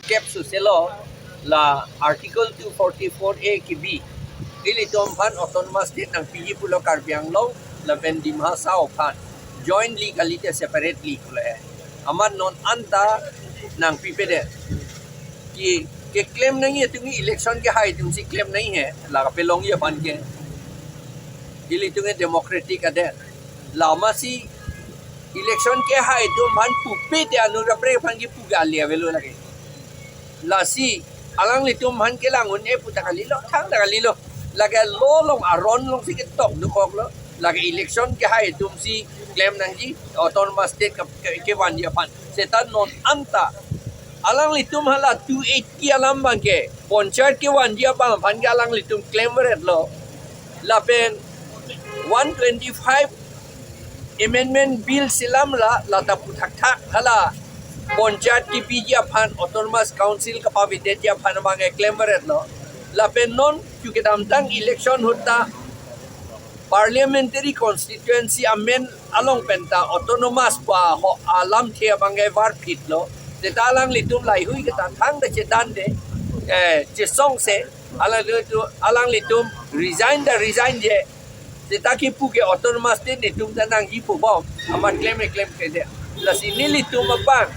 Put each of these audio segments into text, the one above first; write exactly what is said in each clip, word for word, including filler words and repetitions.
Kep suselo la Article two forty-four A kibi. Ilitum aphan autonomous state nangpiji pulo Karbi Anglong lapen Dima Hasao aphan. Jointly kalite separately pulo he. Amat non anta nangpipedet. Ke, keklem nangji atum election kehai atumsi klem nangji he. La kapelongji aphan ke. Ilitum ke democratic adet. Lasi election kehai atum aphan pupe te anut kaprek aphan kipu ke ale avelo lake. Lasi alanglitum aphan kelang un-e pu ta kalilo, thang ta kalilo. Lake law along aron alongsi ketok dokoklo. Lake election kehai atumsi klem nangji autonomous state ke, ke, kevanji aphan. Seta non anta alanglitum hala two eighty alam abang ke panchayat kevanji abang aphan ke alanglitum klemveretlo. Lapen one twenty-five amendment bill selam ra lata puthakthak hala panchayat kepiji aphan, autonomous council kapavedetji aphan abang ke klemveretlo. Lapen non chu kedamtang election ahut ta parliamentary constituency amen along penta autonomous pa ho alamthe abang ke varphitlo. Seta alanglitum laihui keta thang ta chedande, eh, chesongse, alanglitum, alanglitum resign ta resign je. Seta kipu ke autonomous state netum ta nangji pu bom, amat klem e klem ke de. Lasi nelitum abang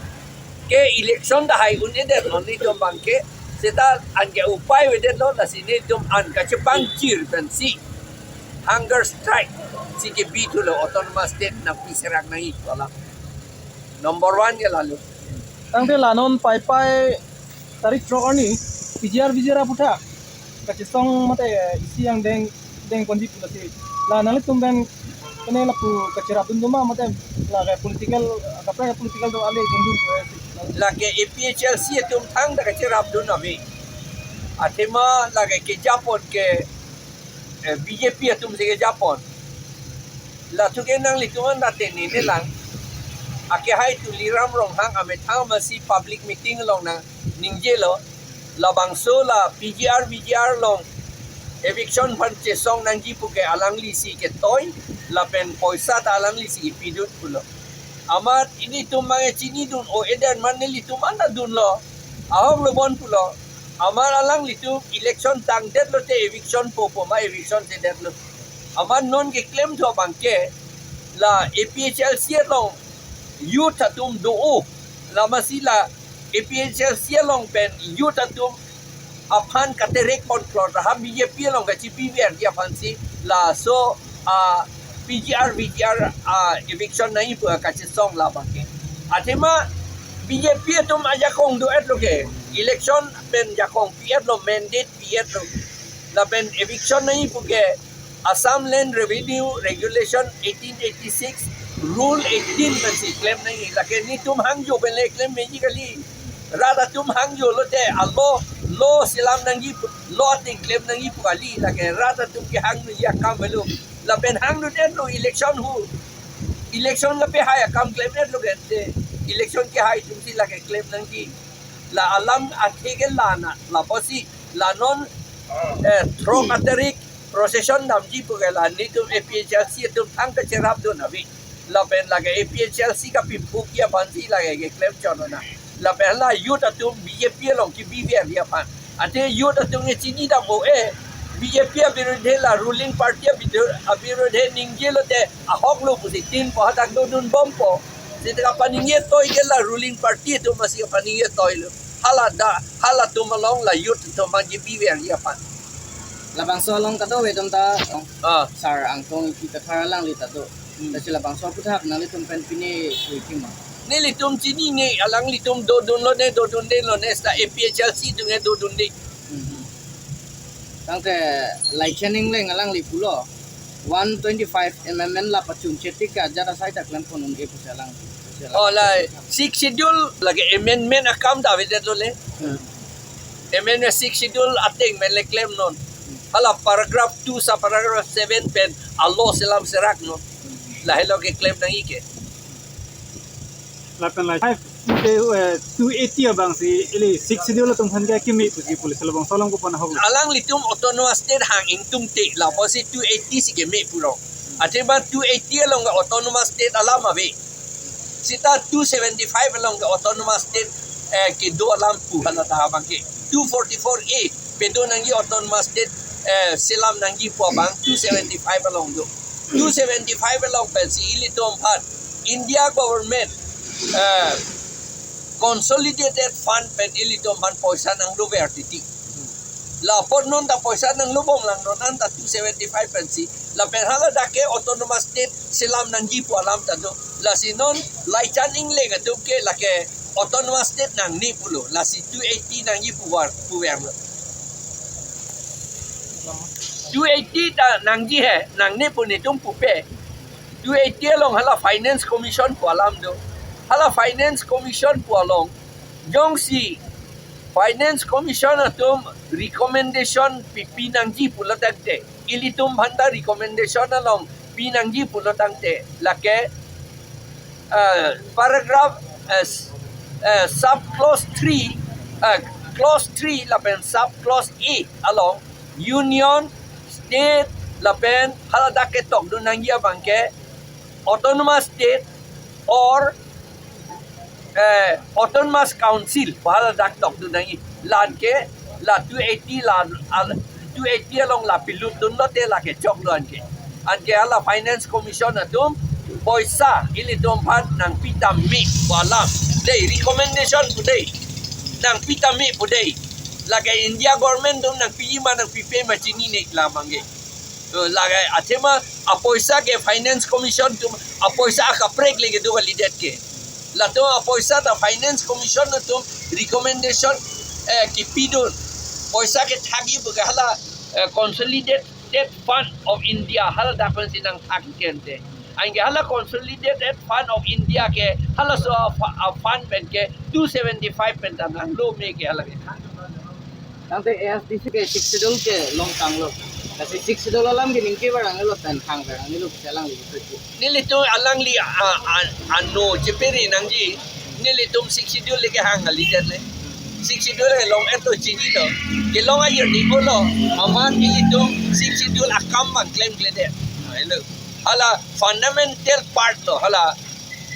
ke election ta hai un-edetlo netum abang ke. Seta anke upai avedetlo, lasi netum an kachepangchir pensi hunger strike si kebi thulo, autonomous state nangpi serak nangji pu alam. Number one ke lalo. Tangte la non Paipai tarik throk arni P G R V G R aputhak kachesong mate isi angdeng dengponji pu lasi. La nanglitum pen kene lapu kacherapdun doma mate lake political, kaprek political do ale dundun pu lasi. Lake A P H L C atum thangta kacherapdun ave. Athema lake kejapon ke, eh, B J P atumsi kejapon. Lathu ke nanglitum an natene nelang. Akehai Tuliram Ronghang amethang amatsi public meeting along nangningje lo. Labangso la P G R V G R along eviction aphan chesong nangji pu ke alanglisi ketoi, lapen poisa ta alanglisi kipidun pulo. Amat ilitum abang ke chinidun o-edet, amat nelitum anta dunlo. Ahok lo bon pulo. Amat alanglitum election tangdetlo te eviction popo ma eviction sedetlo. Amat non keklem tho abang ke la A P H L C along youth atum do-o. Lamasi la A P H L C along pen youth atum aphan katerek pon klot, ha B J P along kachipiverji aphansi laso, ah, P G R V G R, ah, eviction nangji pu kachesong la abang ke. Athema B J P atum ajakong do-etlo ke, election pen jakong pi-etlo, mandate pi-etlo. Lapen eviction nangji pu ke Assam Land Revenue Regulation eighteen eighty-six, Rule eighteen pensi klem nangji. Lake netum hangjo pen le klem meji kali. Rat atum hangjo lote alo, law selam nangji, law ateng klem nangji pu kali. Lake rat atum kehang nangji akam avelo. Lapen hang nut-etlo election hu. Election kapehai akam klem-etlo ke te. Election kehai atumsi lake klem nangji. La alam athe ke la na, lapusi la non, eh, throk atarik procession damji pu ke la netum A P H L C atum thangta cherapdun ave. Lapen lake A P H L C kapiphukji aphansi lake keklem chot nang. Lapen la youth atum B J P along kibiverji aphan. Athe youth atum ke chinidam o-e, B J P abirudhe la ruling party abidhu-, abirudhe ningje lote ahok lo pusi tin po hadak dodun bompo. Seta kapaningje toi ke la ruling party atum amatsi kapaningje toilo. Hala da, halatum along la youth atum abang kibiverji aphan. Labangso along kado-ve atum ta, oh, ah, Sar Angtong Engti Kathar alangli ta do. Hmm. Lasi labangso aputhak nanglitum pen pine hui kima? Nelitum chinine, alanglitum dodunlone, dodundelone, seta A P H L C atum ke dodunde. Hmm. Tangte Laishen Engleng alangli pulo one twenty-five amendment la pachun chetik ke ajat asai ta klempon un-e pusi alang. Oh, la Sixth Schedule lake amendment akam ta avedetlo le. Hmm. Amendment Sixth Schedule ateng pen le klemnon. Hala paragraph two sub paragraph seven pen a-law selam seraknon. Lahelo keklem nangji ke. Lapen la five, eh, two eighty abangsi ili Sixth Schedule atum aphan ke akeme pusi police labangso along kopi ahok lo? Alanglitum autonomous state hang ingtungte, lapusi two eighty si keme pulong. Athema two eighty along ke autonomous state alam ave. Seta two seventy-five along ke autonomous state eh, kedo alam pu hala ta abang ke. Two forty-four A pedo nangji autonomous state, eh, selam nangji pu abang two seventy-five along do. Two seventy-five along pensi ilitum aphan India government, eh, consolidated fund pen ilitum aphan poisa nangdo ver titi. La apot non ta poisa nanglo bom lang non an ta two seventy-five pensi. Lapen hala dak ke autonomous state selam nangji pu alam ta do. Lasi non Laichan Engleng atum ke lake autonomous state nangne pulo. Lasi two eighty nangji pu ver, pu verlo. Two eighty ta nangji he, nangne pu netum pupe. Two eighty along hala finance commission pu alam do. Hala finance commission pu along jongsi finance commission atum recommendation pipi nangji pulo tangte, ilitum aphan ta recommendation along pi nangji pulo tangte, lake, eh, paragraph, eh, s-, eh, sub clause three, eh, clause three lapen sub clause A along union, state lapen hala dak ke tokdun nangji abang ke autonomous state or, eh, autonomous council pu hala dak tokdun nangji. La anke la two eighty la, al-, two eighty along la pilutdun lote lake choklo anke. Anke hala finance commission atum poisa ilitum aphan nangpi tame pu alam. Dei recommendation pu dei. Nangpi tame pu dei. Lake India government atum nangpiji ma nangpipe ma chinine la abang ke. Eh, lake athema apoisa ke finance commission atum apoisa akaprek le kedo kalidet ke. Latum apoisa ta finance commission atum recommendation, eh, kipidun. Poisa ke thagi buka hala, eh, Consolidated Fund of India hala dak pensi nangthagi kente. Anke hala Consolidated Fund of India ke halaso a fa-, a fund pen ke two seventy-five pen ta nanglo me ke hala ke. Tangte A S D C ke Sixth Schedule ke longtanglo. Lasi Sixth Schedule alam ke ningke barang lo pen thang barang nilo bisa lang lagi. Nelitum alangli a, a, ano cheperi nangji. Nelitum Sixth Schedule le ke hang kalidet le. Sixth Schedule ke long eto chinilo. Kelong ajoine pulo. Amat nelitum Sixth Schedule akam abang klemkledet. Hello. Hala fundamental part lo. Hala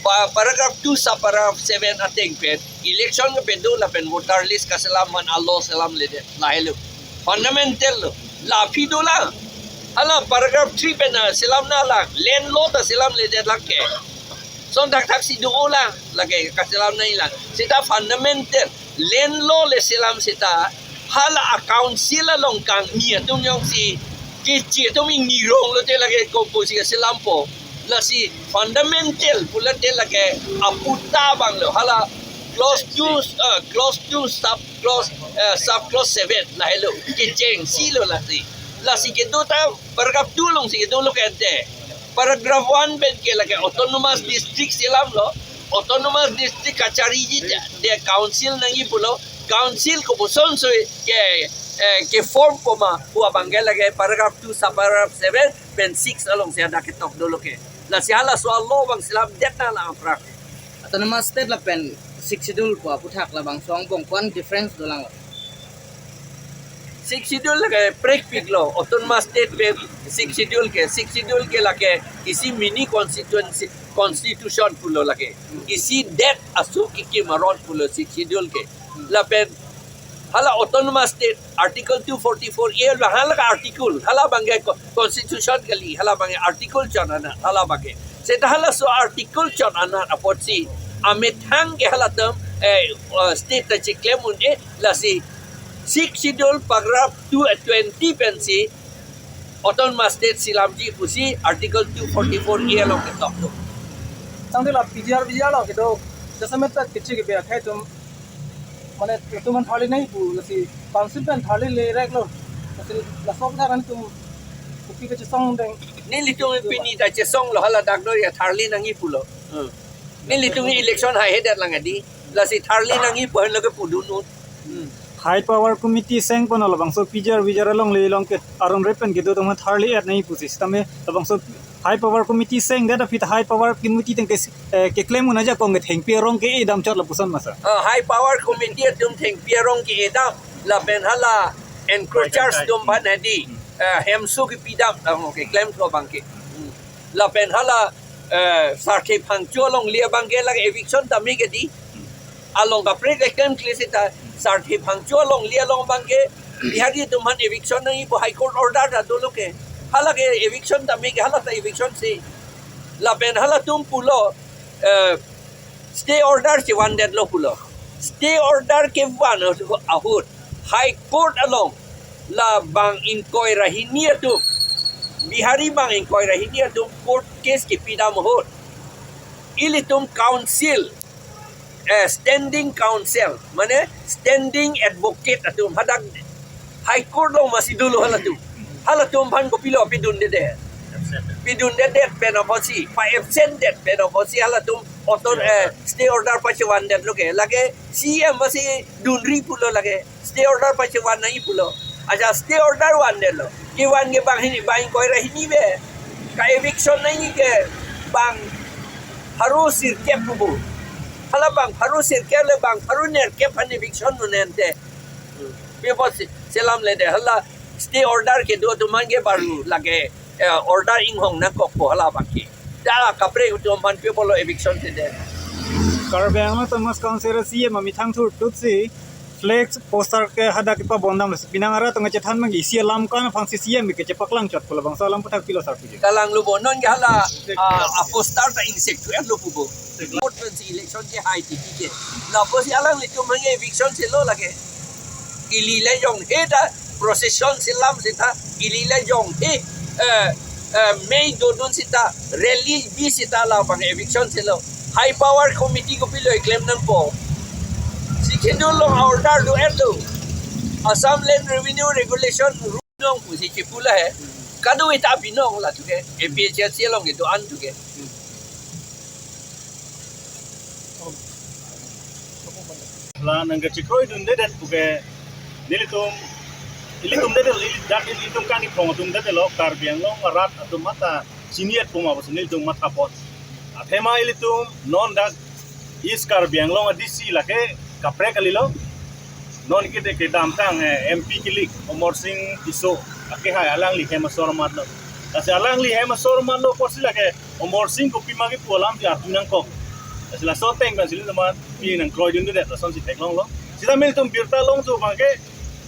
pa-, paragraph two sub paragraph seven ateng pen election kepedo lapen voter list kaselam aphan a-law selamledet. Lahelo. Fundamental lo. La aphi dolang. Hala paragraph three pen, ah, selam nanglang. Land law ta selamledet lake. Son thakthak si dolang. Lake kaselam nanglang. Seta fundamental. Land law le selam seta hala a-council along kangni atum jongsi keche atum ingni rong lote lake komposi kaselampo. Lasi fundamental pulote lake aputa abang lo. Hala clause two, uh, clause two sub clause, uh, sub clause seven lahelo. Kechengsi lo lasi. Lasi kedo ta paragraph two alongsi kedo lo kente. Paragraph one pen ke lake autonomous district selamlo. Autonomous district kachariji te, te council nangji pulo. Council kopuson so ke, eh, ke form koma pu abang ke lake paragraph two sub paragraph seven pen six alongsi hadak ketok dolo ke. Lasi halaso a-law abang selamdet nanglang aphrang. Autonomous state lapen Sixth Schedule pu aputhak labangso angbong ko-an difference dolang lo? Sixth Schedule lake prekpik lo, autonomous state pen Sixth Schedule ke, Sixth Schedule ke lake isi mini constituency, constitution pulo lake. Isi det asu kikim aron pulo Sixth Schedule ke. Lapen hala autonomous state article two forty-four A lo hala ka article, hala abang ke co-, constitution kali, hala abang ke article chon anat, hala abang ke. Seta halaso article chon anat apotsi amethang ke halatum, eh, uh, state ta chiklem un-e, lasi Sixth Schedule paragraph two, eh, twenty pensi autonomous state selamji pusi article two forty-four A along ketok do. Tangte la P G R V G R lo kedo, jasemet ta keche kebe akhai atum, mane itum aphan tharli nangji pu, lasi council pen tharlile rek lo. Lasi laso aphuthak an itum kopi kachesong deng? Nelitum pini ta chesonglo, hala dak do ya tharli nangji pulo. Hmm. Nelitum election haihedet lang adi. Lasi tharli nangji pu henlo ke pudun un. Hmm. High power committee seng pon labangso P G R V G R along le along ke aron repen kedo atum tharli et nangji pusi sitame labangso high power committee sengdet aphi ta high power committee teng ke, eh, keklem un ajakong ke thengpi arong ke-e dam chot lapuson masa. Ah, high power committee atum thengpi arong ke-e dam lapen hala encroachers atum aphan hadi, eh, hemso kepi dam, ah, keklem tho abang ke. Hmm. Lapen hala, eh, Sarthe Phangcho alongle abang ke lake eviction tame ke di. along kaprek le klemkle seta, Sarthe Phangcho along li along abangke Bihari atum aphan eviction nangji pu High Court order ta dolo ke. Hala ke eviction tame ke hala ta eviction si. Lapen halatum pulo, eh, stay order si vandetlo pulo. Stay order kevan ahut High Court along la bang ingkoi ra hini atum, Bihari bang ingkoi ra hini atum court case kepidam ahut, ilitum counsel, eh, standing counsel, mane standing advocate atum hadak High Court along masi dolo halatum. Halatum aphan kopilo pidundedet. Pidundedet pen apotsi, pa-absent det pen apotsi halatum oton, eh, stay order pachevandetlo ke. Lake C M masi dunri pulo lake. Stay order pachevan nangji pulo. Acha stay order vandetlo. Kevan ke bang hini, bang ingkoi ra hini ave. Ka-eviction nangji ke bang pharo sirkep pupo. Hala bang pharo sirkep le bang pharo nerkep aphan eviction nonente. Bepot si, selamledet hala stay order kedo atum aphan ke baru lake, eh, order inghong nangkokpo hala abangke. Da kaprek atum aphan pi pulo eviction si det. Karbi Anglong Autonomous Council C M amethang thurtutsi flex poster ke hadak kepabondamlo. Penang arat atum kachethan abang isi alam kan aphan si C M ke chepaklang chot pu labangso alam aputhak pilo sar puji. Kalanglo bo, non ke hala, ah, a poster ta ingsek tu lo pupo. Vote pensi election kehai titi ke. Lapusi alanglitum aphan ke eviction silo lake. Ili le jonghe ta procession selam seta, ili le jonghe, eh, eh, mei dodun seta, rally bi seta labang eviction silo. High power committee kopilo keklem nangpo. Sixth Schedule along order do-etlo. Assam Land Revenue Regulation rule along pusi chepu lahei. Kadokave ta binong latum ke. A P H L C along kedo-an atum ke. La nangkachekroidundedet puke nelitum, ilitum dedet, ili dak ilitum kangni phong atum dedetlo, Karbi Anglong arat atum mata chini-et puma pusi nelitum mathapon. Athema ilitum non dak East Karbi Anglong a D C lake kaprek kalilo. Non kete kedamtang, eh, M P kilik Amarsing Tisso akehai alangli hem asor matlo. Lasi alangli hem asor matlo apotsi lake Amarsing kopima kepu alam si arju nangkok. Lasi laso ateng pensi ilitum aphan pi nangkroidundedet lasonsi theklonglo. Sita nelitum birta longjo abangke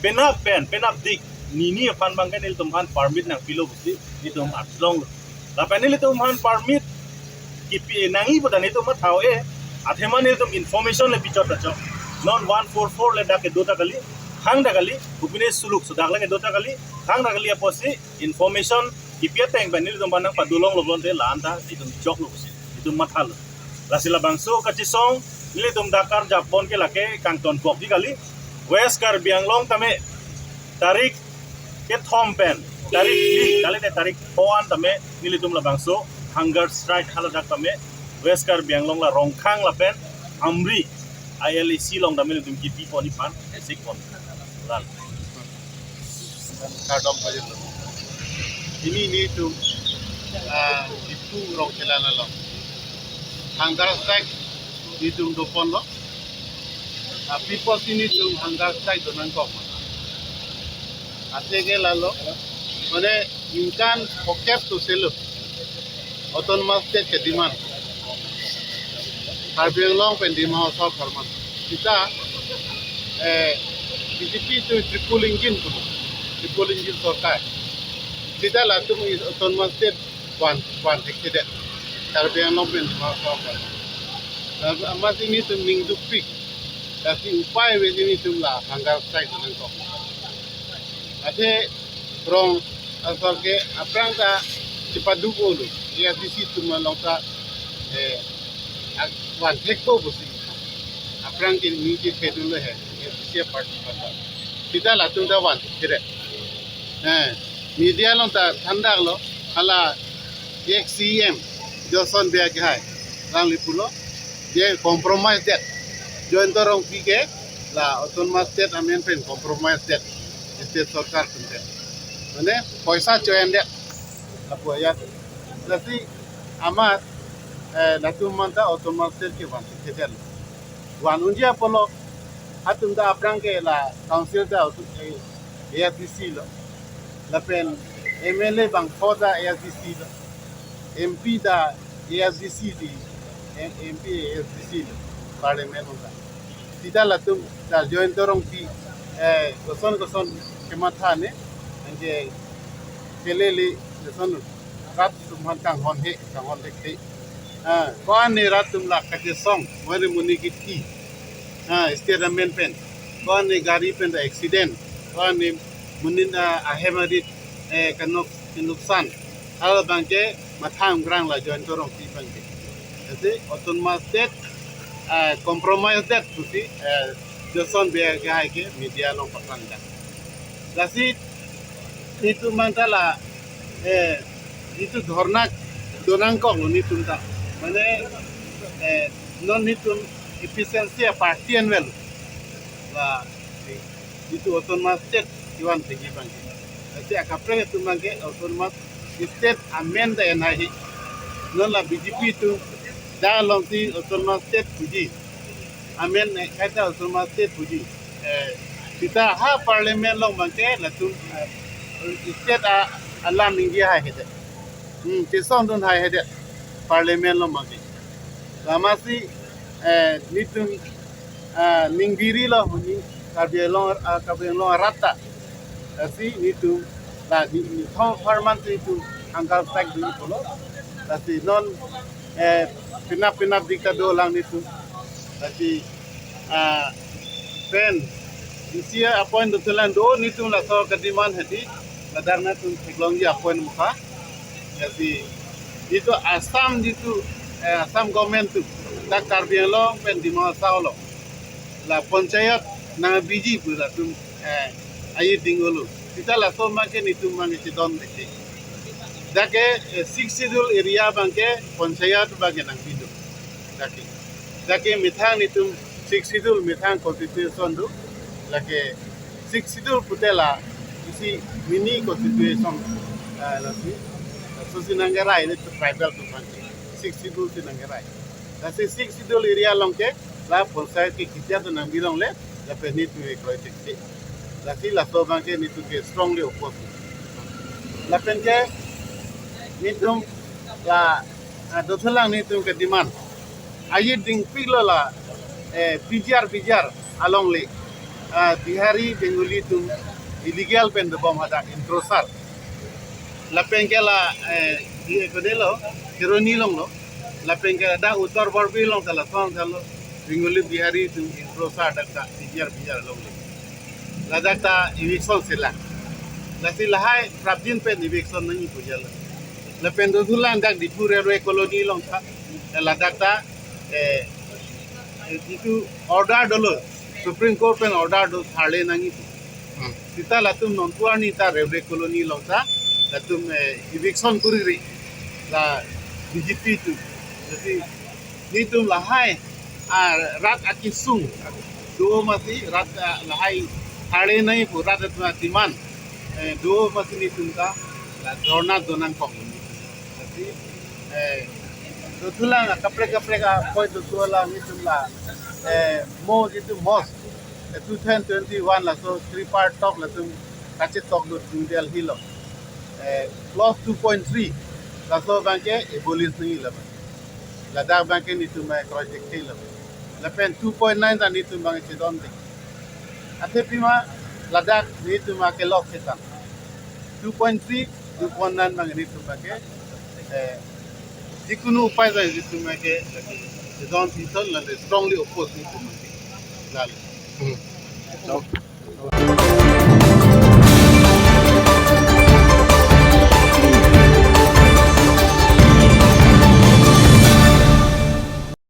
penap pen, penapdik nini aphan abangke nelitum aphan permit nangpilo pusi nelitum arjulonglo. Lapen nelitum aphan permit kipi nangji pu ta nelitum matha-o-e, athema nelitum information le pichot ta chok. Non one four four le dak kedo ta kali, thang ta kali, kopine suluk so dak le kedo ta kali, thang ta kali apotsi information kipi ateng pen nelitum aphan nangpadolonglo bonte la-an ta nelitum choklo pusi nelitum mathalo. Lasi labangso kachesong nelitum dak karjap pon ke lake kangton pokji kali. West Karbi Anglong tame tarik kethom pen, tarik phli, kalite tarik pho an tame nelitum labangso hunger strike haladak tame West Karbi Anglong la Rongkhang lapen Amri I L A C along tame nelitum kipi ponji aphan esik pon. Lal. Kardom pajirlo. Pini nelitum, ah, Diphu Rongkhelan along hunger strike nelitum doponlo. Ah, pi apotsi nelitum hunger strike donangkok. Athe ke lalo, mane ningkan phokep to selo Autonomous State ke demand. Karbi Anglong pen Dima Hasao apharman. Sita, eh, B J P tu triple engine tu, triple engine sorkar. Sita latum Autonomous State van, van thekthedet. Karbi Anglong pen Dima Hasao apharman. Amatsi nelitum ning dukpik. Lasi upai ave nelitum la hunger strike donangkok. Athe rong asor ke aphrang ta chepadu-olo. A S D C atum along ta, eh, ak-, van thekpo pusi. Aphrang ke neli chethedunlo he. A S D C party pata. Sita latum ta van thekthedet. Eh, media along ta thandaklo. Hala ex C M Johnson Bey akehai alangli pulo, je compromise det. Jayanta Rongpi ke la Autonomous State amen pen compromise det. State sorkar pen det. Mane poisa cho-en det. Lapu ajat. Lasi amat, eh, latum aphan ta Autonomous State ke van thekthedet. Van unji apotlo, atum ta aphrang ke la council ta auto-, eh, A S D C lo. Lapen M L A bangpho ta A S D C lo. M P ta A S D C di, M-, M P A S D C lo. Parliament along ta. Sita latum ta Jayanta Rongpi, eh, koson koson kematha ne, anke kelele koson rat atum aphan kanghon he, kanghon he he. Ah, ko-an ne rat atum la kachesong, mane monit kithi. Ah, state government pen. Ko-an ne gari pen ta accident. Ko-an ne monit, ah, ahem arit, eh, kanok, kanuksan. Halabangke mathang krang la Jayanta Rongpi abangke. Lasi autonomous state, ah, compromise det pusi, eh, Johnson Bey ke hai ke media along paklangdak. Lasi itum manta la, eh, itum dhorna donangkok lo nitum ta. Mane, eh, non nitum efficiency a party anwel. La, itum autonomous state ivan tinggi bang. Lasi akaprek itum bang ke autonomous state amen da enai hi. Non la B J P atum dak alongsi autonomous state puji. Amen, eh, kaita autonomous state puji. Eh, sita ha parliament along bangke latum, eh, state a alam ningje hai hede. Hmm, chesongdun hai hede parliament along bangke. Lasi, eh, nitum, ah, ningbiri lo, ni Karbi Anglong, ah, Karbi Anglong arat ta. Lasi nitum, la ni, ni thong parman nitum angkal tak dun pulo. Lasi non, eh, penap penap dik ta dolang nitum. Lasi, ah, pen, isi appoint dothulang do nitum laso ka-demand hadi, ladak nangtum theklongji appoint mukha. Lasi itum Assam itum, eh, Assam government atum, dak Karbi Anglong pen Dima Hasao along la panchayat nangbiji pu latum, eh, ayi dingolo. Sita laso bangke nitum bangke chedon deke. Dak ke, eh, Sixth Schedule area bangke panchayat bangke nangbi do. Dak ke. Dak ke methang nitum Sixth Schedule methang constitution do. Lake Sixth Schedule pute la isi mini constitution, ah, lasi. Lasi nangkerai le tribal atum aphan ke. Sixth Schedule si nangkerai. Lasi Sixth Schedule area along ke la panchayat ke kitia to nangbi longle, lapen nitum ke kroi thekthe. Lasi laso bangke nitum ke strongly oppose. Lapen ke nitum la, ah, dothulang nitum ka-demand. Ayi dingpik lo la, eh, P G R, P G R alongle, ah, Bihari, Bengali atum illegal pen dobom hadak introsar. Lapen ke la, eh, di ko delo, Kheroni along lo. Lapen ke dak Uttar Borbil along ta lason ta lo, Bengali Bihari atum introsar dak ta P G R, P G R alongle. Ladak ta eviction selang. Lasi lahai prapjin pen eviction nangji pu jalo. Lapen dothulang dak Diphu Railway Colony along ta, ladak ta, eh, eh, itum order dolo, Supreme Court pen order do tharle nangji pu. Hmm. Sita latum nonpu arni ta Railway Colony along ta latum, eh, eviction kuriri la B J P atum. Lasi nitum lahai, ah, rat akesung do masi rat, ah, lahai tharle nangji pu rat atum a-demand, eh, do masi nitum ta la dhorna donangkok. Lasi, eh, dothulang kaprek kaprek a-point dothulang nitum la, eh, mo itum mos, eh, two thousand twenty-one laso three-part talk latum kachetok do New Delhi along. Eh, clause two point three laso bangke abolish nangji lapen. Ladak bangke nitum bang kroi thekthe lo. Lapen two point nine ta nitum bang chedon ding. Athe pima ladak nitum bang kelok setang. Two point three, two point nine bang nitum bangke, eh, jikunu upai ta nitum bangke chedon thekthon lapen strongly oppose nitum bangke. Lalo. Hmm.